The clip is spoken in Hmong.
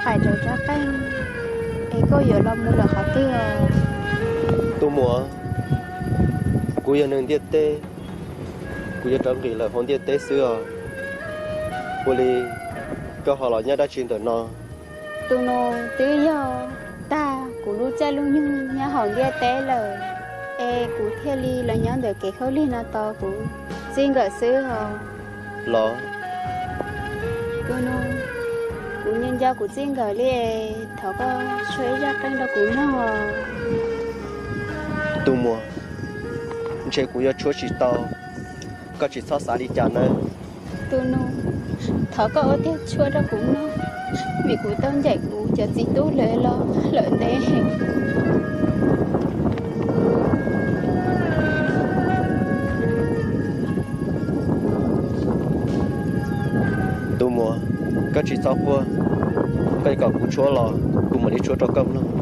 Qais rau Tsab Qeej, es koj yuav los mus lawm qhov twg os? Tus muam, kuv yog neeg ntiaj teb, kuv yuav rov nqis lawm hauv ntiaj teb xwb os. Ua li koj ho los nyob dab tsi ntawm no? Tus nus, twb yog tag kuv lub caij lub nyoog nyob hauv ntiaj teb lawm, es kuv thiaj li los nyob ntawm kev khaub lig no tos kuv txij nkawm xwb os. Los, tus nus, kuv nco nco kuv txij nkawm li es thov koj tshuab ib zaj qeej rau kuv mloog os. Tus muam, ntshe kuv yuav tshuab tsis tau, koj tsis txhob xav li cas nawb. Tus nus, thov koj ua tiag tshuab rau kuv mloog, vim kuv tau ncaim kuv cov txiv tub lawv los lawm ntev. Tus muam, koj tsis txhob quaj, koj yuav kom kuv tshuab los kuv mam li tshuab rau koj mloog.